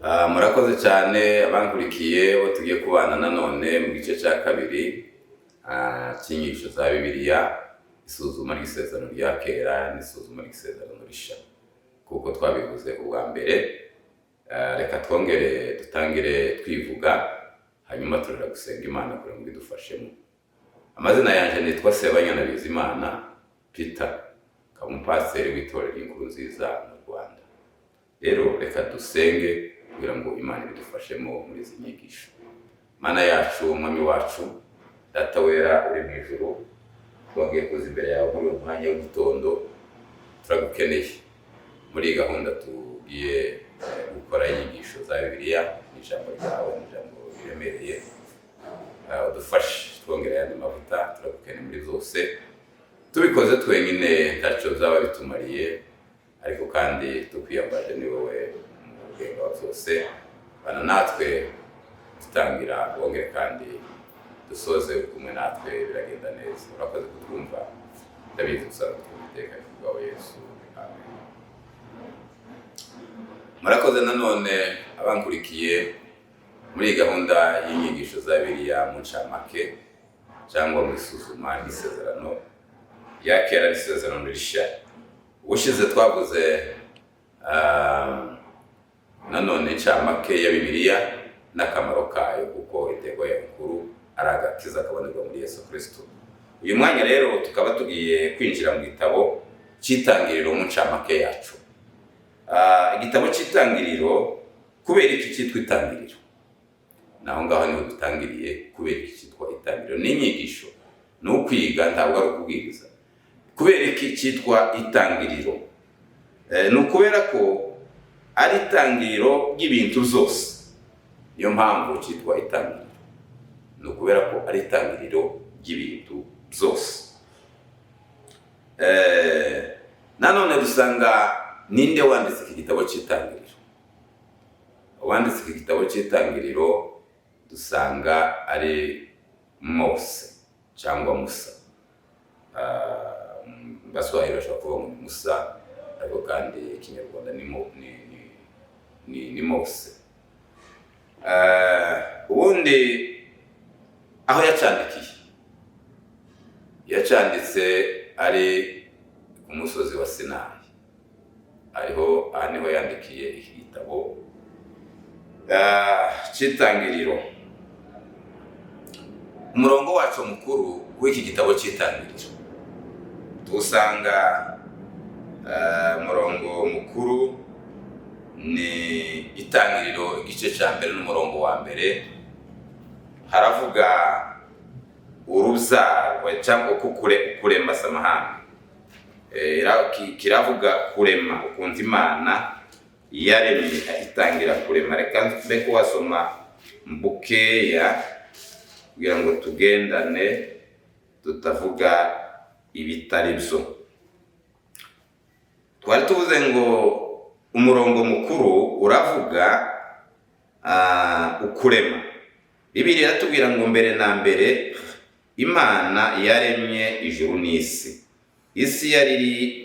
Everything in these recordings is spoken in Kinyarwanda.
Murakoze cyane abankurikiye bo tugiye kubana nanone mu gice cya kabiri cy'inyigisho za Bibiliya, isuzuma ry'isezerano rya kera n'isuzuma ry'isezerano rishya. Kuko twabivuze ubwa mbere, reka twongere dutangire twivuga, hanyuma turera gusenga Imana kugira ngo idufashemo. Amazina yanjye nitwa Sebanyana Bizimana Peter, nkaba umupasiteri w'itorero Inkuru Nziza mu Rwanda. Rero reka dusenge kugira ngo Imana ibidufashemo muri izi nyigisho. Mana yacu, Umwami wacu, Data wera uri mu ijuru, twongeye kuza imbere yawe muri uyu mwanya w'igitondo, turagukeneye muri iyi gahunda tugiye gukora inyigisho za Bibiliya. Ni ijambo ryawe, ni ijambo riremereye. Udufashe twongere ayandi mavuta, turagukeneye muri byose. Tubikoze twenyine ntacyo byaba bitumariye, ariko kandi tukwiyambaje, ni wowe mugenga wa byose. Bana natwe dutangira, wongere kandi dusoze uri kumwe natwe, biragenda neza. Urakoze kutwumva, ndabizi gusaba kutwumva iteka bwawe Yesu, amen. Murakoze nanone abankurikiye muri iyi gahunda y'inyigisho za Bibiliya mu ncamake cyangwa mu isuzuma ry'isezerano rya kera n'isezerano rishya. Ubushize twavuze nanone incamake ya Bibiliya n'akamaro kayo, kuko intego yayo nkuru ari agakiza kabonerwa muri Yesu Kristo. Uyu mwanya rero tukaba tugiye kwinjira mu gitabo cy'Itangiriro mu ncamake yacu. Igitabo cy'Itangiriro, kubera iki cyitwa Itangiriro? Naho ngaho niho dutangiriye. Kubera iki cyitwa Itangiriro? Ni inyigisho, ni ukwiga, ntabwo ari ukubwiriza. Kubera iki cyitwa Itangiriro? Ni ukubera ko ari itangiriro ry'ibintu byose, niyo mpamvu cyitwa Itangiriro. Ni ukubera ko ari itangiriro ry'ibintu byose. Nanone dusanga ninde wanditse iki gitabo cy'Itangiriro? Uwanditse iki gitabo cy'Itangiriro dusanga ari Mose cyangwa Musa. Baswahili bashobora kuvuga ngo ni Musa, ariko kandi Ikinyarwanda ni, Mo- ni, ni, ni, ni Mose. Ubundi aho yacandikiye, yacanditse ari ku musozi wa Sinayi, ariho aha niho yandikiye iki gitabo cy'Itangiriro. Umurongo wacu mukuru w'iki gitabo cy'Itangiriro tuwusanga, umurongo mukuru ni Itangiriro igice cya mbere n'umurongo wa mbere. Haravuga urubyaro cyangwa uko kurema samahani. Kiravuga kurema, ukuntu Imana yaremye, itangira kurema. Reka mbe kuhasoma bukeya kugira ngo tugendane, tutavuga ibitari byo. Twari tuvuze ngo umurongo mukuru uravuga ukurema. Bibiliya iratubwira ngo mbere na mbere Imana yaremye ijuru n'isi. Isi yari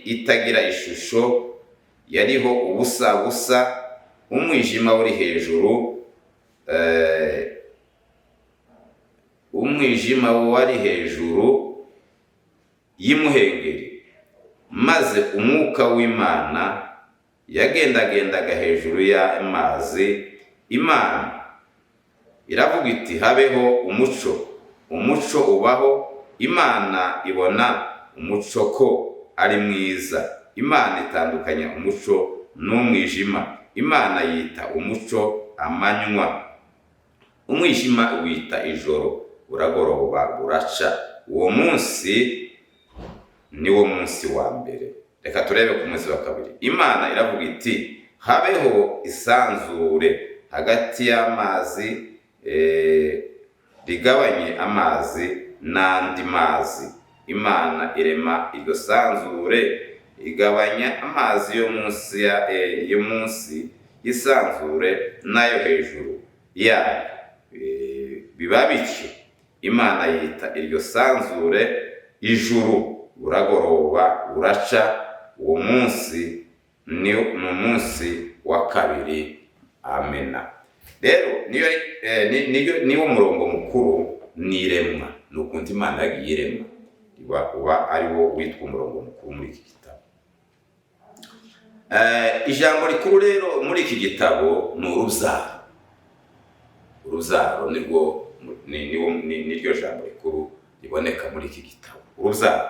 itagira ishusho, yariho ubusa busa, umwijima uri hejuru, umwijima wari hejuru y'imuhengeri, maze umwuka w'Imana yagendagendaga hejuru y'amazi. Imana iravuga iti: "Habeho umuco." Umuco ubaho. Imana ibona umuco ko ari mwiza. Imana itandukanya umuco n'umwijima. Imana yita umuco amanywa, umwijima wita ijoro. Buragoroba buraca, uwo munsi niwo munsi wa mbere. Reka turebe ku munsi wa kabiri. Imana iravuga iti: "Habeho isanzure hagati y'amazi, rigabanye amazi n'andi mazi." Imana irema iryo sanzure, igabanya amazi yo munsi y'isanzure n'ayo hejuru yayo. Biba bityo. Imana yita iryo sanzure ijuru. Buragoroba buraca, uwo munsi ni umunsi wa kabiri. Amena. Rero niyo niwo murongo mukuru ni iremwa, ni ukuntu Imana yagiye iremwa, uba ari wo witwa umurongo mukuru muri iki gitabo. Ijambo rikuru rero muri iki gitabo ni urubyaro. Urubyaro nirwo niryo jambo rikuru riboneka muri iki gitabo, urubyaro,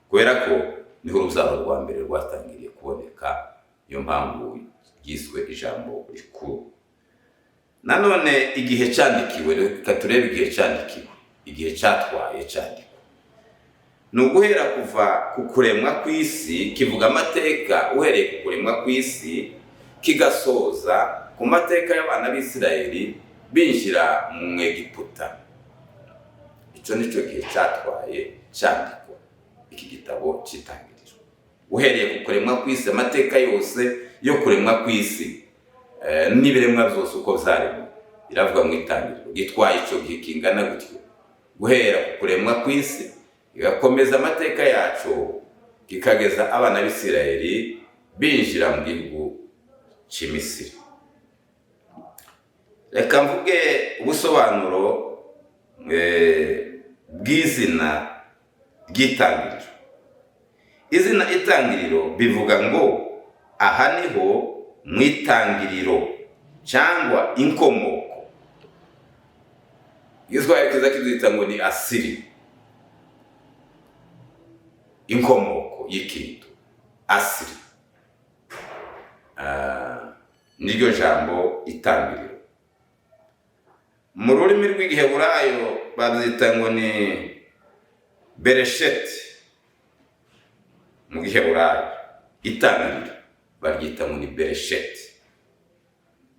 kubera ko niho urubyaro rwa mbere rwatangiriye kuboneka, niyo mpamvu ryiswe ijambo rikuru. Nanone igihe cyandikiwe, reka turebe igihe cyandikiwe, igihe cyatwaye cyandikwa ni uguhera kuva ku kuremwa kw'isi. Kivuga amateka uhereye ku kuremwa kw'isi, kigasoza ku mateka y'abana b'Isirayeli binjira mu Egiputa. Icyo ni cyo gihe cyatwaye cyandikwa iki gitabo cy'Itangiriro, uhereye ku kuremwa kw'isi, amateka yose yo kuremwa kw'isi n'ibiremwa byose uko byaremwe, biravuga mu Itangiriro. Gitwaye icyo gihe kingana gutyo, guhera ku kuremwa kw'isi, igakomeza amateka yacu, kikageza abana b'Isirayeli binjira mu gihugu cy'i Misiri. Reka mvuge ubusobanuro bw'izina ry'Itangiriro. Izina Itangiriro bivuga ngo aha niho mu itangiriro cyangwa inkomoko. Igiswahili kiza kibyita ngo ni asili, inkomoko y'ikintu, asili. Niryo jambo Itangiriro. Mu rurimi rw'Igiheburayo babyita ngo ni Beresheti. Mu Giheburayo Itangiriro baryita ngo ni Beresheti,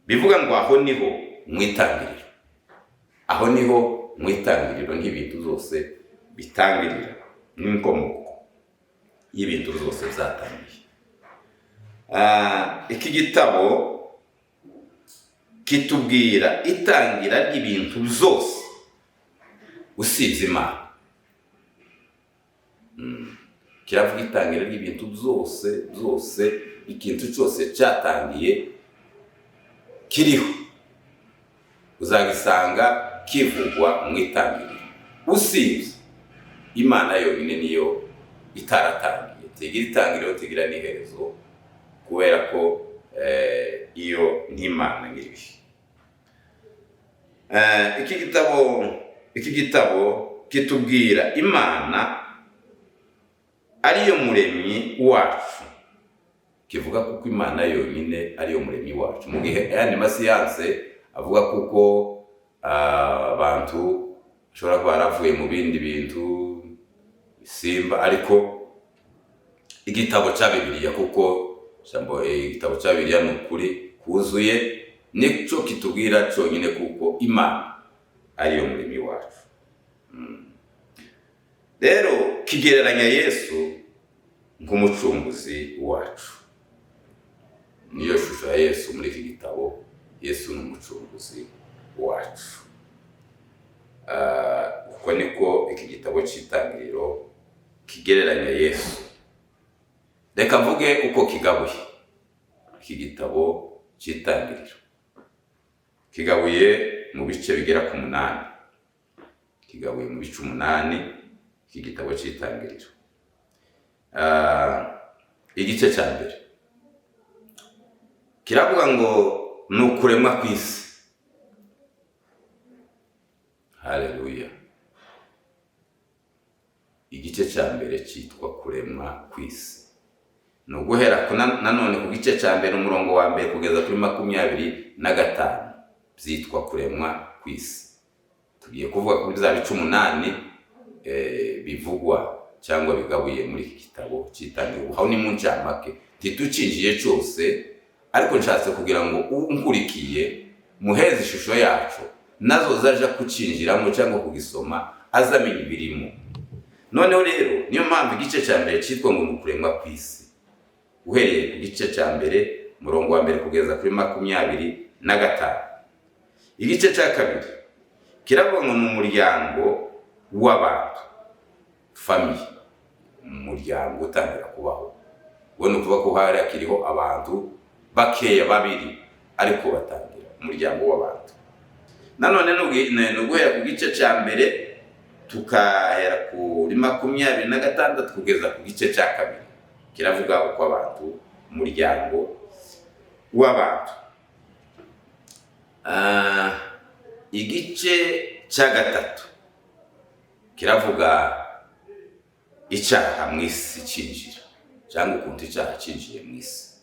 bivuga ngo aho niho mu itangiriro, aho niho mu itangiriro n'ibintu zose bitangirira, n'inkomoko y'ibintu zose byatangiye. Iki gitabo kitubwira itangira ry'ibintu byose usibye Imana. Kiravuga itangira ry'ibintu byose byose, ikintu cyose cyatangiye kiriho uzagisanga kivugwa mu Itangiriro, usibye Imana yonyine, niyo itaratangiye, tigira itangiriro, tigira n'iherezo, kubera ko iyo n'Imana nyiribihe. Iki gitabo kitubwira Imana ariyo muremyi wacu. Kivuga kuko Imana yonyine ariyo muremyi wacu, mu gihe ayandi masiyanse avuga kuko abantu bashobora kuba baravuye mu bindi bintu bisimba. Ariko igitabo cya Bibiliya, kuko ijambo igitabo cya Bibiliya ni ukuri kuzuye, nicyo kitubwira cyonyine kuko Imana ariyo muremyi wacu. Rero kigereranya Yesu nk'umucunguzi wacu, niyo shusho ya Yesu muri iki gitabo. Yesu ni umucunguzi wacu. Uko niko iki gitabo cy'Itangiriro kigereranya Yesu. Reka mvuge uko kigabuye. Iki gitabo cy'Itangiriro kigabuye mu bice bigera ku 8, kigabuye mu bice 8 iki gitabo cy'Itangiriro. Igice cya mbere kiravuga ngo ni ukuremwa kw'isi. Haleluya! Igice cya mbere cyitwa kuremwa kw'isi, ni uguhera nanone ku gice cya mbere, umurongo wa mbere kugeza kuri 25, byitwa kuremwa kw'isi. Tugiye kuvuga kuri bya bice 8 bivugwa cyangwa bigabuye muri iki gitabo cy'Itangiriro. Aho ni mu ncamake, ntitucinjiye cyose, ariko nshatse kugira ngo unkurikiye muheze ishusho yacu, nazo zaja kucinjiramo cyangwa kugisoma azamenya ibirimo. Noneho rero niyo mpamvu igice cya mbere cyitwa ngo ni ukuremwa kw'isi, uhereye ku gice cya mbere, umurongo wa mbere kugeza kuri 25. Igice cya kabiri kiravuga ngo ni umuryango w'abantu, famille, umuryango utangira kubaho. Ubwo ni ukuvuga ko hari hakiriho abantu bakeya babiri, ariko batangira Umuryango w'abantu nanone ni uguhera ku gice cya mbere, tukahera kuri 26 kugeza ku gice cya kabiri. Kiravuga uko abantu, umuryango w'abantu. Igice cya gatatu kiravuga icyaha mu isi cinjira, cyangwa ukuntu icyaha cinjiye mu isi.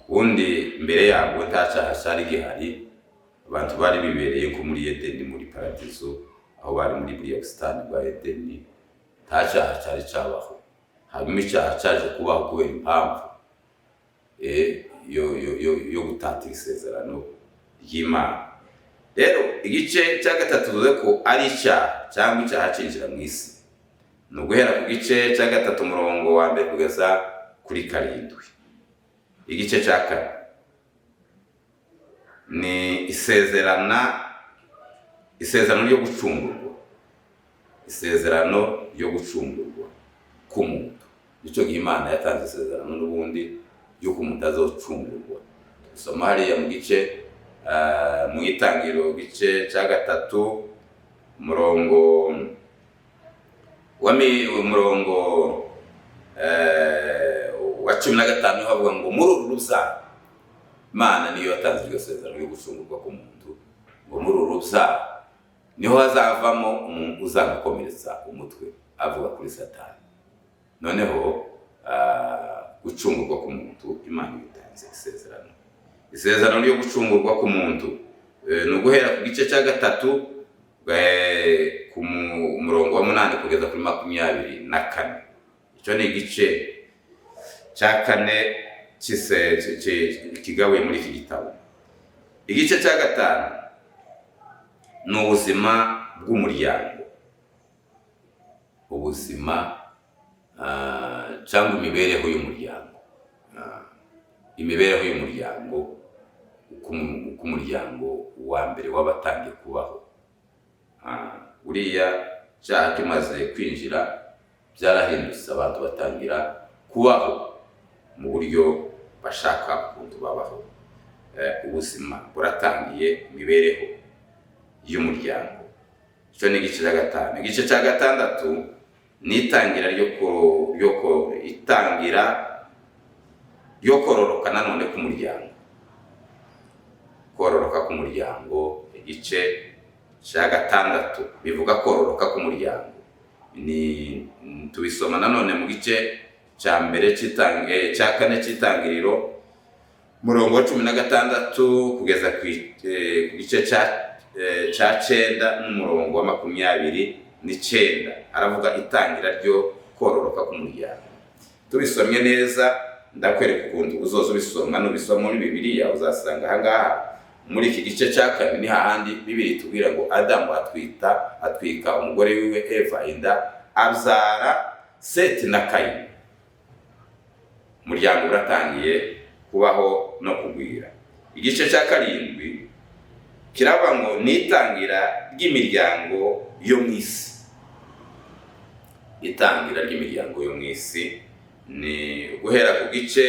Ubundi mbere yabwo nta cyaha cyari gihari, abantu bari bibereye nko muri Edeni, muri paradizo, aho bari muri buriya busitani bwa Edeni, nta cyaha cyari cyabaho. Hanyuma icyaha cyaje kubaho kubera impamvu yo gutatira isezerano ry'Imana. Rero igice cya gatatu tuvuze ko ari icyaha, cyangwa icyaha cinjira mu isi, ni uguhera ku gice cya gatatu, umurongo wa mbere kugeza kuri karindwi. Igice cya kane ni isezerano ryo gucungurwa, isezerano ryo gucungurwa k'umuntu. Nicyo gihe Imana yatanze isezerano n'ubundi ry'uko umuntu azocungurwa. Dusoma hariya mu gice, mu Itangiriro, gice cya gatatu, umurongo wa 15, havuga ngo muri uru rubyaro. Imana niyo yatanze iryo sezerano ryo gucungurwa k'umuntu, ngo muri uru rubyaro niho hazavamo umuntu uzagukomeretsa umutwe, avuga kuri Satani. Noneho gucungurwa k'umuntu, Imana itanze isezerano ryo gucungurwa k'umuntu. Ni uguhera ku gice cya gatatu, ku murongo wa 8 kugeza kuri 24. Icyo ni igice cya kane kigabuye muri iki gitabo. Igice cya gatanu ni ubuzima bw'umuryango, ubuzima cyangwa imibereho y'umuryango. Imibereho y'umuryango, uko umuryango wa mbere wabatangiye kubaho. Uriya cyaha kimaze kwinjira, byarahindutse, abantu batangira kubaho mu buryo bashaka ukuntu babaho. Ubuzima buratangiye, imibereho y'umuryango. Icyo ni igice cya gatanu. Igice cya gatandatu ni itangira ryo kororoka nanone k'umuryango, kororoka k'umuryango. Igice cya gatandatu bivuga kororoka k'umuryango, ni tubisoma nanone mu gice cya mbere cya kane cy'Itangiriro, murongo wa 16 kugeza ku gice cya cyenda n'umurongo wa 29. Aravuga itangira ryo kororoka k'umuryango. Tubisomye neza, ndakwereka ukuntu uzoza ubisoma. Nubisoma muri Bibiliya, uzasanga ahangaha muri iki gice cya kane ni hahandi Bibiri itubwira ngo Adamu atwika umugore wiwe Eva inda, abyara Seti na Kayini. Umuryango uratangiye kubaho no kugwira. Igice cya karindwi kiravuga ngo ni itangira ry'imiryango yo mu isi. Itangira ry'imiryango yo mu isi ni guhera ku gice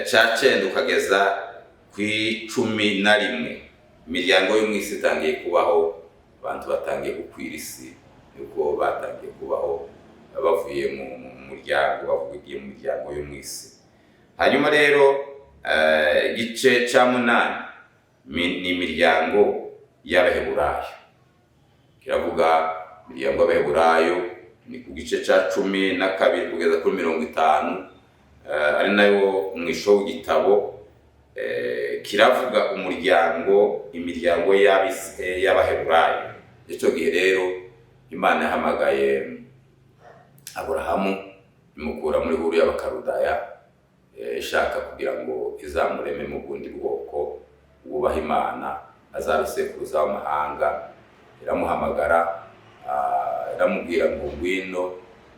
cya cyenda ukageza ku 11. Imiryango yo mu isi itangiye kubaho, abantu batangiye gukwira isi, nibwo batangiye kubaho bavuye mu muryango, bavugiye mu miryango yo mu isi. Hanyuma rero igice cya munani ni imiryango y'Abaheburayo. Kiravuga imiryango y'Abaheburayo, ni ku gice cya 12 kugeza kuri 50, ari nayo mwisho w'igitabo. Kiravuga umuryango, imiryango y'Abaheburayo. Icyo gihe rero Imana yahamagaye Aburahamu, imukura muri Huru y'Abakarudaya, ishaka kugira ngo izamureme mu bundi bwoko wubaha Imana, azabe sekuruza w'amahanga. Iramuhamagara, iramubwira ngo ngwino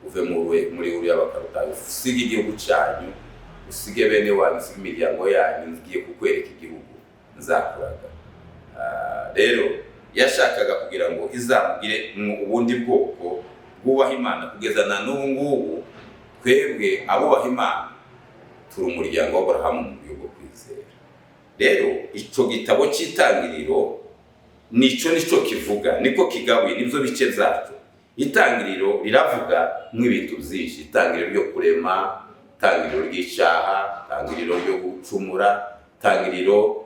uve muri Huru y'Abakarudaya, usige igihugu cyanyu, usige bene wanyu, usige imiryango yanyu, ngiye kukwereka igihugu nzakuraga. Rero yashakaga kugira ngo izamugire mu ubundi bwoko bwubaha Imana. Kugeza na n'ubu ngubu, twebwe abubaha Imana turi umuryango w'Aburahamu mu buryo bwo kwizera. Rero icyo gitabo cy'Itangiriro nico kivuga, niko kigabuye, nibyo bice byacyo. Itangiriro riravuga nk'ibintu byinshi: itangiriro ryo kurema, itangiriro ry'icyaha, itangiriro ryo gucumura, itangiriro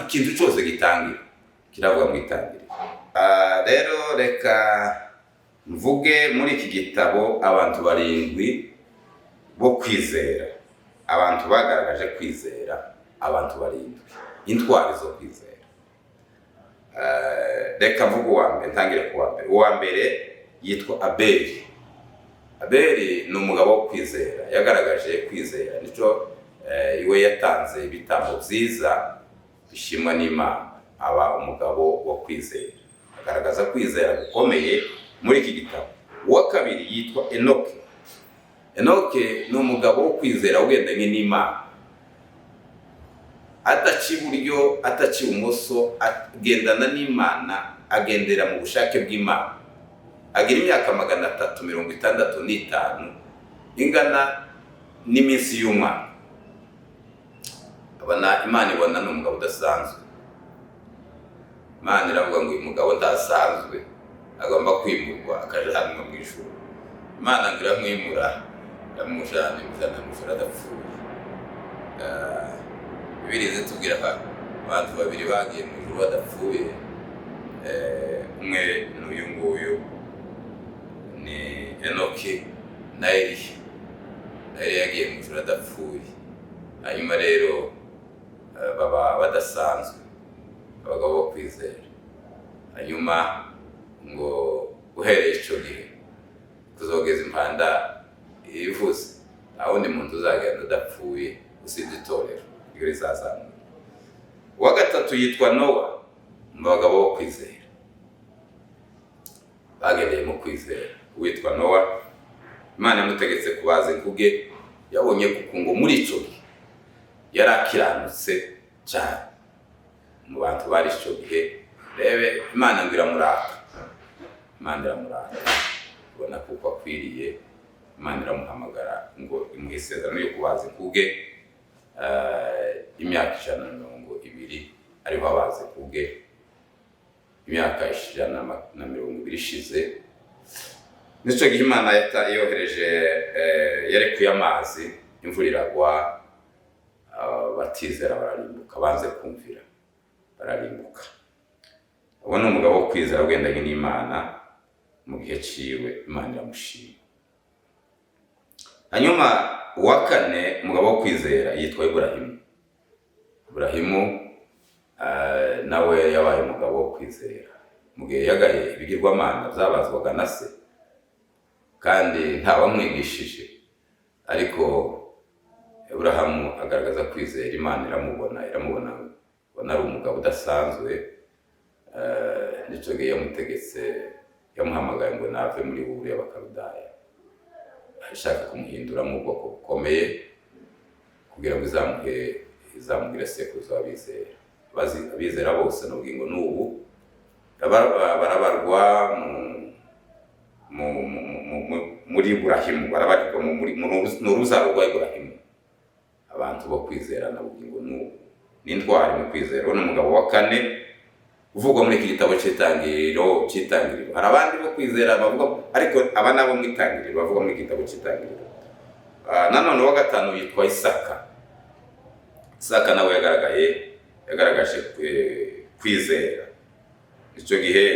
ikintu cyose gitangira kiravuga mu Itangiriro. Rero reka mvuge muri iki gitabo abantu barindwi bo kwizera, abantu bagaragaje kwizera, abantu barindwi, intwari zo kwizera. Reka mvuge uwa mbere, ntangire ku wa mbere. Uwa mbere yitwa Abeli. Abeli ni umugabo wo kwizera, yagaragaje kwizera, nicyo iwe yatanze ibitambo byiza bishimwa n'Imana, aba umugabo wo kwizera, agaragaza kwizera gukomeye muri iki gitabo. Uwa kabiri yitwa Enoke. Enoke ni umugabo wo kwizera ugendanye n'Imana, adaca iburyo, adaca ibumoso, agendana n'Imana, agendera mu bushake bw'Imana. Agira imyaka 365, ingana n'iminsi y'umwaka. Abona Imana, ibona ni umugabo udasanzwe. Imana iravuga ngo uyu mugabo ndasanzwe, agomba kwimurwa akajanwa mu ijuru. Imana ngo iramwimura, iramujana, imujana mu ijuru adapfuye. Bibiliya zitubwira ko abantu babiri bagiye mu ijuru badapfuye. Umwe ni uyu nguyu, ni Enoki, na Eliya. Na Eliya yagiye mu ijuru adapfuye. Hanyuma rero baba badasanzwe, abagabo bo kwizera. Hanyuma ngo uhereye icyo gihe kuzogeza impanda ivuze, nta wundi muntu uzagenda udapfuye usibye itorero ryo rizazamuka. Uwa gatatu yitwa Nowa, mu bagabo bo kwizera bagendeye mu kwizera. Uwitwa Nowa, Imana yamutegetse kubaza inkuge, yabonye kuko ngo muri icyo gihe yari akiranutse cyane mu bantu bari icyo gihe. Rebe, Imana ngo iramurata, Imana iramurata, ibona kuko akwiriye. Imana iramuhamagara ngo imuhe isezerano yo kubaza inkuge, imyaka 120 ariho abaza inkuge. Imyaka 120 ishize, nicyo gihe Imana yohereje, yarekuye amazi, imvura iragwa, batizera bararimbuka, banze kumvira bararimbuka. Uwo ni umugabo wo kwizera ugendanye n'Imana mu gihe ciwe, Imana iramushima. Hanyuma uwa kane, umugabo wo kwizera, yitwa Iburahimu. Iburahimu nawe yabaye umugabo wo kwizera mu gihe yagaye ibigirwamana byabazwaga na se, kandi ntawamwigishije, ariko Iburahamu agaragaza kwizera, Imana iramubona, iramubona, ubona ari umugabo udasanzwe. Nicyo gihe yamutegetse, yamuhamagaye ngo nave muri Uri y'Abakaludaya, ashaka kumuhindura mu bwoko bukomeye kugira ngo izamugire sekuruza w'abizera. Abizera bose n'ubugingo n'ubu barabarwa muri Iburahimu, barabarirwa ni urubyaro rwa Iburahimu. Abantu bo kwizera na bugingo n'ubu ni intwari mu kwizera. Uwo ni umugabo wa kane uvugwa muri iki gitabo cy'Itangiriro. Hari abandi bo kwizera bavuga, ariko aba nabo mu Itangiriro, bavuga muri iki gitabo cy'Itangiriro. Nanone uwa gatanu yitwa Isaka. Isaka nawe yagaragaje kwizera. Icyo gihe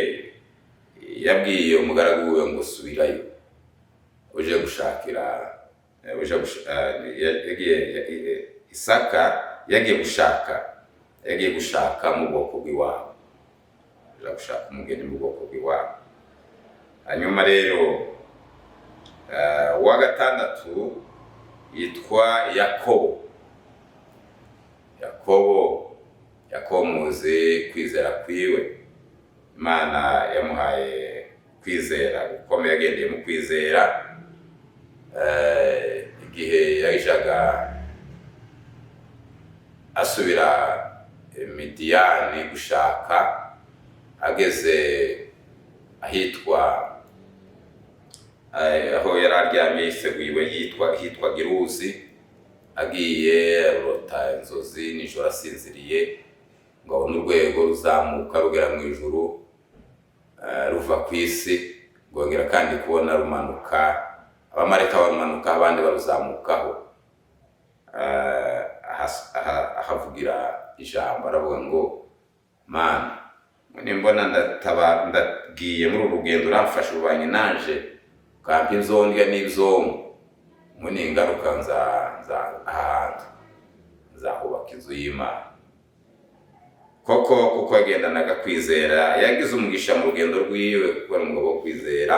yabwiye umugaragu wiwe ngo subirayo uje gushakira, uje yagiye Isaka yagiye gushaka mu bwoko bw'iwabo, aja gushaka umugeni mu bwoko bw'iwabo. Hanyuma rero uwa gatandatu yitwa Yakobo. Yakobo muzi kwizera kwiwe. Imana yamuhaye kwizera gukomeye, yagendeye mu kwizera. Igihe yajaga asubira Midiyani gushaka, ageze ahitwa aho yari aryamye yiseguye, hitwa Giruzi. Agiye arota inzozi nijoro asinziriye, ngo abone urwego ruzamuka rugera mu ijuru, ruva ku isi, rwongera kandi kubona rumanuka, abamarayika barumanuka, abandi baruzamukaho. Ahavugira ijambo, aravuga ngo: "Mana, nimbona ndagiye muri uru rugendo, uramfasha, ubanye nanje, ukampa inzondya n'ibzongo, ngo ningaruka nza aha hantu nzahubaka inzu y'Imana." Koko kuko yagendanaga kwizera, yagize umugisha mu rugendo rwiwe, kuko ari umugabo wo kwizera.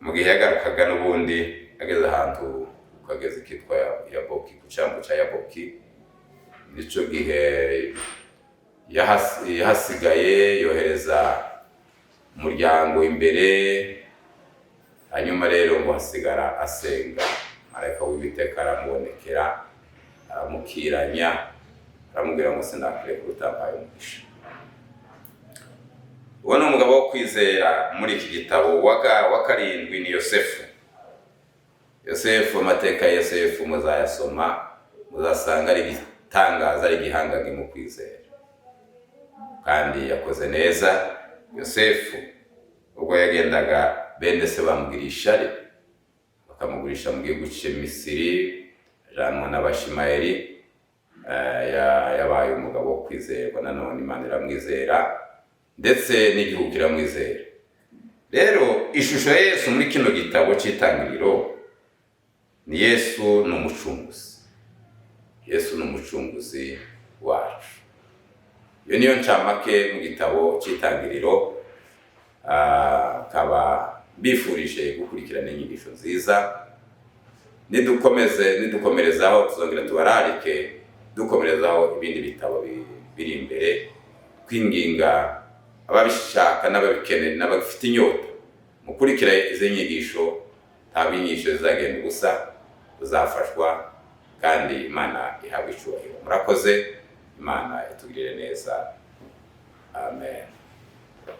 Mu gihe yagarukaga n'ubundi, ageze ahantu ku kagezi kitwa Yaboki, ku cyambu cya Yaboki, nicyo gihe yahasigaye, yohereza umuryango imbere. Hanyuma rero ngo hasigara asenga, marayika w'Uwiteka aramubonekera, aramukiranya, aramubwira ngo: "Sinakureka utampaye umugisha." Uwo ni umugabo wo kwizera muri iki gitabo. Wa karindwi ni Yosefu. Yosefu, amateka ya Yosefu muzayasoma, muzasanga ari igitangaza, ari igihangange mu kwizera, kandi yakoze neza. Yosefu ubwo yagendaga, bene se bamugira ishari, bakamugurisha mu gihugu cy'i Misiri, ajanwa n'Abashimayeli. Yabaye umugabo wo kwizerwa nanone, Imana iramwizera, ndetse n'igihugu kiramwizera. Rero ishusho ya Yesu muri kino gitabo cy'Itangiriro ni Yesu ni umucunguzi. Yesu ni umucunguzi wacu. Iyo niyo ncamake mu gitabo cy'Itangiriro. Akaba mbifurije gukurikirana inyigisho nziza. Nidukomeze, nidukomerezaho, tuzongera tubararike dukomerezaho ibindi bitabo biri imbere. Kwinginga ababishaka n'ababikeneye n'abafite inyota, mukurikira izi nyigisho. Ntabwo inyigisho zizagenda ubusa, tuzafashwa kandi Imana ihabwa icyubahiro. Murakoze, Imana itugirire neza, amen.